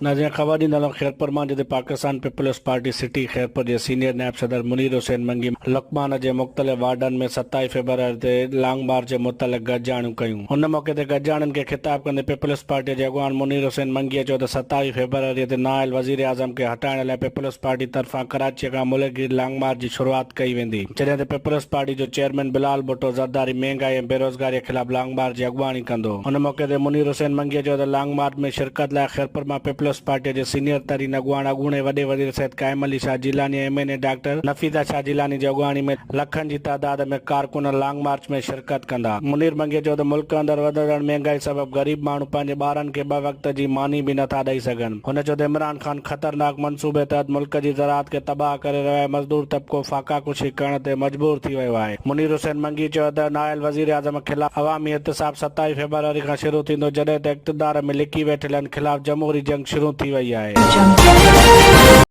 ناظرين خبر ڏيندڙ خيرپور مان جتي Pakistan peoples party city Khairpur جي سينيئر نائب صدر منير حسين منگي لقمان جي مختلف وارڊن ۾ 27 فيبروري تي لانگ مارچ جي متعلق گڏجاڻيون ڪيون. ان موقعي تي گڏجاڻين کي خطاب ڪندي پيپلز پارٽي جي اڳواڻ منير حسين منگي چيو ته 27 فيبروري تي نااهل وزيراعظم کي هٽائڻ لاء پيپلز پارٽي طرفان ڪراچي کان ملڪگير لانگ مارچ جي شروعات ڪئي ويندي جڏهن ته پيپلز پارٽي جو چيئرمين بلال ڀٽو زرداري مهنگائي ۽ بيروزگاري خلاف لانگ مارچ جي اڳواڻي ڪندو. ان موقعي تي منير حسين منگيء چيو ته لانگ مارچ ۾ شرڪت لاء خيرپور مان پيپلز پارٽيء جي سينيئر ترين اڳواڻ اڳوڻي وڏي وزير Syed Qaim Ali Shah Jilani ۽ M N A doctor Nafisa Shah Jilani جي اڳواڻي ۾ لکن جي تعداد ۾ ڪارڪن لانگ مارچ ۾ شرڪت ڪندا. منير منگيء چيو ته ملڪ اندر وڌندڙ مهنگائي سبب غريب ماڻهو پنهنجي ٻارن کي ٻه وقت جي ماني به نٿا ڏئي سگهن. هن چيو ته عمران خان خطرناڪ منصوبي تحت ملڪ جي زراعت کي تباهه ڪري رهيو آهي، مزدور طبقو فاقا ڪشي ڪرڻ تي مجبور ٿي ويو آهي. منير حسين منگي چيو ته نااهل وزيراعظم خلاف عوامي احتساب 27 فيبروري کان شروع ٿيندو جڏهن ته اقتدار ۾ لڪي ويٺلن خلاف جمهوري جنگ شروع ٿي وئي آهي.